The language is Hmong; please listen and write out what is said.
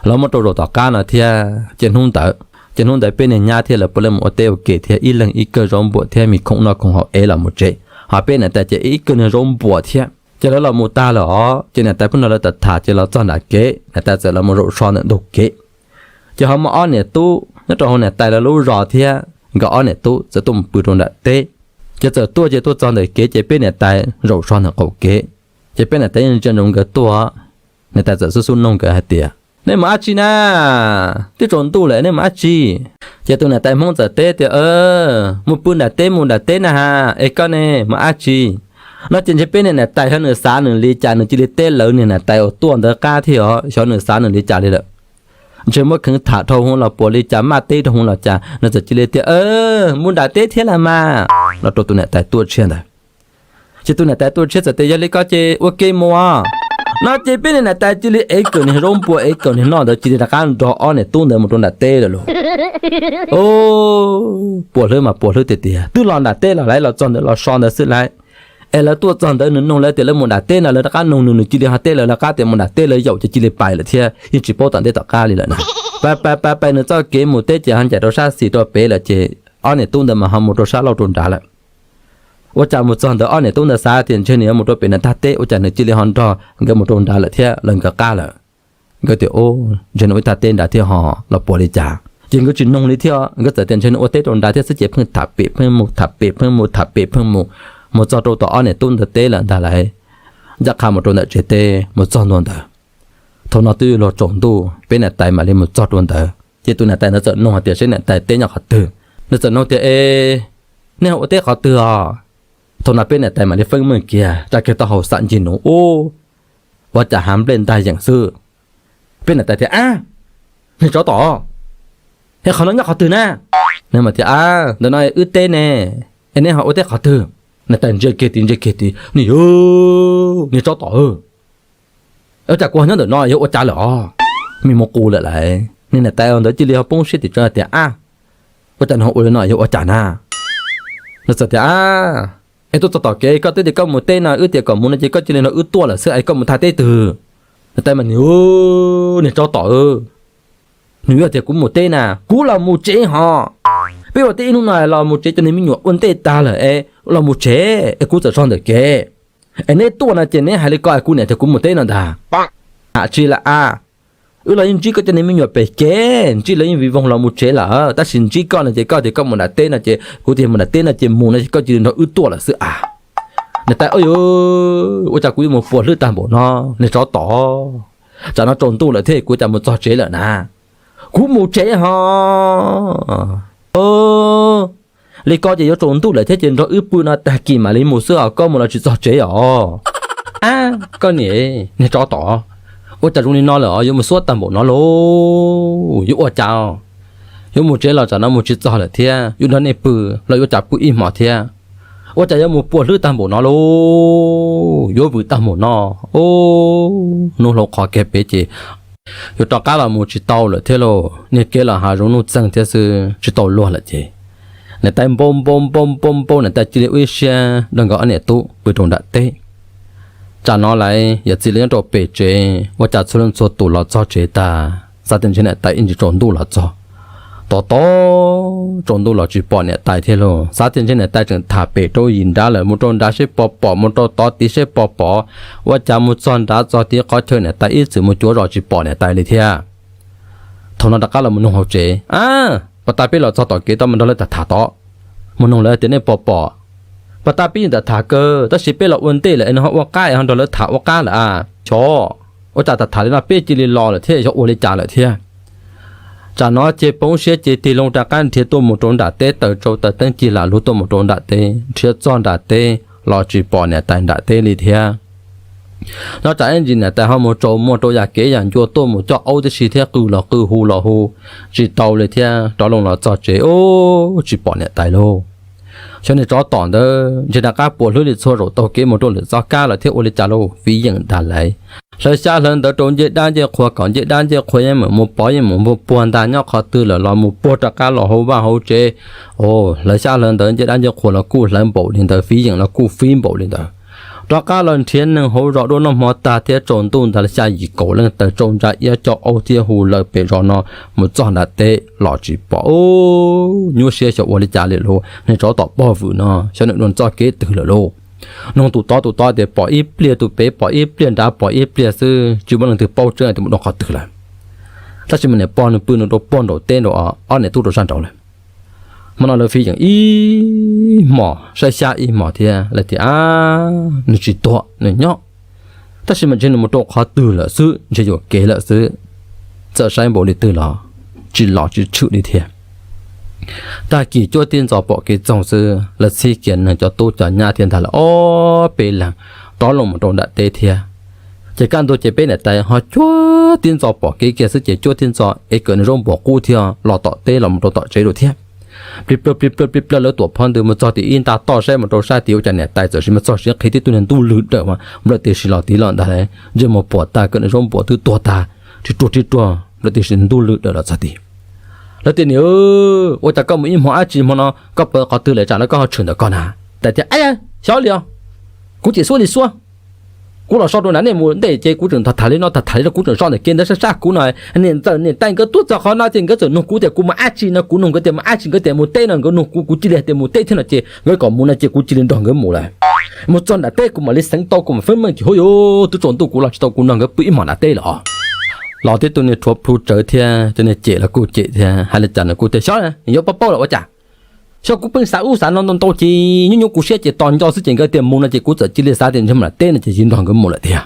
Lawv muab rau zaum tom qab no thiab ces hnub ntawd ces hnub ntawd peb niag nyab thiab lawv puav leej mus ua teb ua ke thiab ib leeg ib kawm zaub npuam thiab me khoom noj khoom haus ev los mus tsev, ho peb niam tais ces ib kawm niag zaub npuam thiab. Ces lawv los mus tag lawm os ces niam tais pheej nrog lawv tham tham ces los txog nram kev, niam tais txawm los mus zaum so ntawm ntug kev. Ces ho muaj ob niam tub nyob rau hauv niam tais lawv lub zos thiab nkawd ob niam tub txawm tuaj mus pw rau nram teb. Ces txawm tuaj ces tuaj txog ntawm kev ces peb niam tais zaum so ntawm qaum kev. Ces peb niam tais yeej ntsia ntsoov nkawd tuaj, niam tais txawm xub xub nug nkawd hais tias, nej mus dab tsi na? Twb tsaus ntuj lawm nej mus dab tsi? Ces tus niam tais Hmoob txawm teb tias, mus pw nram teb mus nram teb na has, es koj ne mus dab tsi? No ces ntshe peb niag niam tais xyov nws xav nws li cas nws cia li teb lawv niag niam tais uas tuaj ntawd qab thiab os, xyov nws xav nws li cas li lawm. Ntshe muab kheev tham dhau hwv los puas li cas, maj teb dhau hwv los cas, nws txawm cia li tias, mus nram teb thiab las mas, no rau tus niam tais tuaj tshiab ntawd. Ces tus niam tais tuaj tshiab txawm tias, yog li ko ces ua ke mus. No ces peb niag niam tais cia li ev kawm niag zaub npua ev kawm niag noj ntawd cia li rov qab nrog ob niam tub ntawd mus rau nram teb lawm lauj. Puas hlwb mas puas hlwb tiag tiag, twb los nram teb los lawv los txog ntawd los so ntawd xwb lawm. Es lawv tuaj txog ntawd nws nug lawv tias lawv mus nram teb no, lawv rov qab nug nws, nws cia li ho teb lawv rov qab tias mus nram teb, lawv yaum ces cia li pais lawm thiab yeej tsis paub tom ntej tom qab li lawm na. Pais pais pais pais nws txoj kev mus teb ces ho ncaim rau sab xis rau pem lawm ces ob niam tub ntawd mas ho mus rau sab laug rau nrad lawm. Ua cas mus txog ntawd ob niam tub ntawd xav tias ntshe nws yuav mus rau pem nws tag teb, ua cas nws cia li ho nrog nkawd mus rau nrad lawm thiab lawv nkawd qab lawm. Nkawd tias, ntshe nws ua ib tag teb nrad thiab ho los puas li cas. Ces nkawd tsis nug li thiab, nkawd txawm tias ntshe nws ua teb rau nrad thiab xwb ces pheej tham pem pheej mus tham pem pheej mus tham pem pheej mus, mus txog rau tom ob niam tub ntawd teb lawm ntag lauj. Ncaj qha mus rau ntawm tsev teb mus txog ntua ntawd. Thaum no twb yuav luag tsaus ntuj, peb niam tais mam li mus txog rau ntawd ces tus niam tais ntawd txawm nug hais tias seb niam tais teb nyob qhov twg. Nws txawm nug tias, e, nej ho ua teb qhov twg os? Thaum no peb niam tais mam li feeb meej kiag, tsa kiag taub hau xam ncig nus ub, ua cas hav nplej ntag yeem xwb. Peb niam tais tias, ab, niag tsov tom, es qhov no nyob qhov twg na? Nws mas tias, ab, ntawm no wb teb ne, es nej ho ua teb qhov twg? Niam tais ntsia kiag tid ntsia kiag tid, niag yawg, niag tsov tom, ua cas kuv ho nyob ntawm no yog ua cas lawm os? Me mus qus lawm lauj. Niag niam tais ntawd cia li ho poob siab tim tsev tias, ab, ua cas nws ho ua li no yog ua cas na? Nws txawm tias, ab, es tuaj txog tom kev koj twb tias koj mus teb no, wb tias kom mus no ces koj cia li nrog wb tuaj lawm xwb es koj mus tag teb twg? Niam tais mas, niag tsov tom, nws yuav tias kuv mus teb na, kuv los mus tsev ho. Peb ua teb ib hnub no los mus tsev, cov niag me nyuam ua ntej tag lawm es los mus tsev es kuv txawm tso ntawm kev. Es neb tuaj no ces neb hais li ko es kuv niam tias kuv mus teb no ntag. Ham tsis lawm a, wb los yeej ntsib koj cov niag me nyuam pem kev, ntsib lawv yeej vij voog los mus tsev lawm, tab sis ntsib koj no ces koj tias koj mus nram teb no ces kuv tias mus nram teb no ces mus no ces koj cia li nrog wb tuaj lawm xwb a. Niam tais, ua cas kuv yuav mus puas hlwb tag npaum no, niag tsov tom, tsam no tsaus ntuj lawm thiab kuv cas mus txog tsev lawm na. Kuv mus tsev ho. Li ko ces yuav tsaus ntuj lawm thiab ces nrog wb pw no tag kis mam li mus xwb os, koj mus los tsis txog tsev os. Ab, koj niam, niag tsov tom, ua cas zoo li no lawm os, yuav mus xuab tag npaum no lauj, yuav ua cas? Yuav mus tsev los tsam no mus tsis txog lawm thiab, yuav nrog nej pw los yuav tsam pw ib hmos thiab. Ua cas yuav mus puas hlwb tag npaum no lauj, yuav vwm tag npaum no. Ub, hnub hlau qhov kiag pem ces yuav rov qab los mus tsis tau lawm thiab lauj, niag kev los hav zoov nuj txeeg thiab xwb tsis tau luag lawm ces niam tais npau npau npau npau npau, niam tais cia li ua ib siab nrog nkawd ob niam tub pw rau nram teb. Tsam no lawv yawm txiv lawv nyob rau pem tsev, ua cas txhua leej txhua tus los txog tsev tag, xav tias ntshe niam tais ib ntsis tsaus ntuj los txog. Tos tos tsaus ntuj los tsis pom niam tais thiab lauj, xav tias ntshe niam tais tseem tham pem rau yim nrad lawm, mus rau nrad seb puas pom, mus rau tod tid seb puas pom. Ua cas mus txog nrad txog tid qhov chaw niam tais ib txwm mus cuav zos tsis pom niam tais li thiab. Thaum no rov qab los mus nug hauv tsev, a, pas tas peb los txog tom kev tod mus nrog lawv tham tham tod, mus nug lawv tias nej puas pom. Pas tas peb yeej tham tham kawg tab sis peb los ua ntej lawm es nws ho ua qab es ho nrog lawv tham ua qab lawm a. Xyov, ua cas tham tham li no peb cia li los lawm thiab xyov ua li cas lawm thiab. Tsam no ces poob siab ces tig loo rov qab nrhiav tuaj mus rau nram teb, taws tsau taws teeb cig lam lug tuaj mus rau nram teb, nrhiav txog nram teb los tsis pom niam tais nram teb li thiab. Nyob tsam ib ntsis niam tais ho mus tsaus muag rau yam kev yam ncua tuaj mus coj aub tib si thiab qw los qw hu los hu tsis tau li thiab. Rov loo los txog tsev, ub, tsis pom niam tais lauj. Xyov niag tsov tom ntawd ntshe rov qab puas hlwb li txhua zaus taug kev mus rau lwm txoj kab lawm thiab ua li cas lauj, fiv yeem ntag lauj. Hlawv xyab hlawv ntawv rau ncej dab ncej qhua kom ncej dab ncej qhua yeej meem mus pov yeej meem mus puag ntag, nyob qhov twg lawm los mus puag rov qab los hauv vaj hauv tsev. Hlawv xyab hlawv ntawv ncej dab ncej qhua los kuj hlawv npaum li ntawd, fiv yeem los kuj fiv npaum li ntawd. Rov qab los nrhiav neeg hauv zos dua noj hmo tag thiab tsaus ntuj ntag, lawv xya yim kaum leej taws tsau ntsa iab coj aub thiab hu lawm pem zos no mus txog nram teb los tsis pom. Nyuaj siab xyov ua li cas li lauj, niag tsov tom pog vwm no xyov nws dua txoj kev twg lawm lauj. Nug tus tod, tus tod tias pom ib pliag tus pem, pom ib pliag nrad, pom ib pliag xwb, tsis muaj leej twg paub tseeb tias mus dua qhov twg lawm. Tab sis mas niam pog nws pw nws rau pog nraum teb nraud, ob niam tub rau sab nraud lawm. Hmo no lawv fiv yeem ib hmos, saib xyab ib hmos thiab lawv tias, Ab, nws tsis tuag, nws nyob, tab sis mas ntshe nws mus rau qhov twg lawm xwb, ntshe yuam kev lawm xwb. Txawm saib npaum li twg los tsis los tsis tshwm li thiab. Tag kis cuab tib ntxov pom kev txoog xwb, lawv txhib kiag neeg cov tub cov nyab thiab ntag lawm ob peb leeg rov los mus rau nram teb thiab. Ces kaj ntug ces peb niam tais ho cuab tib ntxov pom kev kiag xwb ces cuab tib ntxov es kawm niag zaub npuas qub thiab los tom teb los mus rau tom tsev lawm thiab. Plig plawg plig plawg plig plawg lawv tuam phov ntws mus txog tim ib nta toj saib mus rau sab tid ua cas niam tais txawm sis mas txog siav qhib tib tug niag ntuj lwg dawm mas nplawm tis si los tid los ntag, ntsej muag puas tag, kawm niag zaub npuas twb tuag tag, rib ruag rib ruag, nplawm tis si ntuj lwg dawm los txog tid. Lawv tias, Niam, ua cas koj mus ib hmo dab tsi hmo no koj pawv qhov twg lawm tsam no koj ho tshwm ntawm koj na? Tais tias, Ab, xyov li os, kuv tseem xub li xwb. Kuv los so rau nram nej mus ntej ces kuv tseem tham li no tham li no, kuv tseem so ntawm kev ntawd sab sab kuv no. Niam ntxawm niam tais nkawd tuaj txog qhov no ces nkawd txawm nug kuv tias kuv mus dab tsi no, kuv nug nkawd tias mus dab tsi, nkawd tias mus teb no, nkawd nug kuv, kuv cia li hais tias mus teb thiab no ces nkawd kom mus no ces kuv cia li nrog nkawd mus lawm. Mus txog nram teb kuv mam li xeev tau kuv mam feeb meej ces hu yuav twb tsaus ntuj kuv los tsis tau kuv nrog nkawd pw ib hmos nram teb lawm. Los tib tug niag rhuav plhu tsawv thiab cov niag cem los kuj cem thiab hais li cas nws kuj tias, Xyov, yog pab paub los ua cas. Xyov, kuv pheej xav ub xav no ntau ntau ces nyuaj nyuaj kuv siab ces tos nco xwb ces nkawd tias mus no ces kuv txawm cia li xav tias ntshe mus nram teb no ces cia li nrog nkawd mus lawm tiag.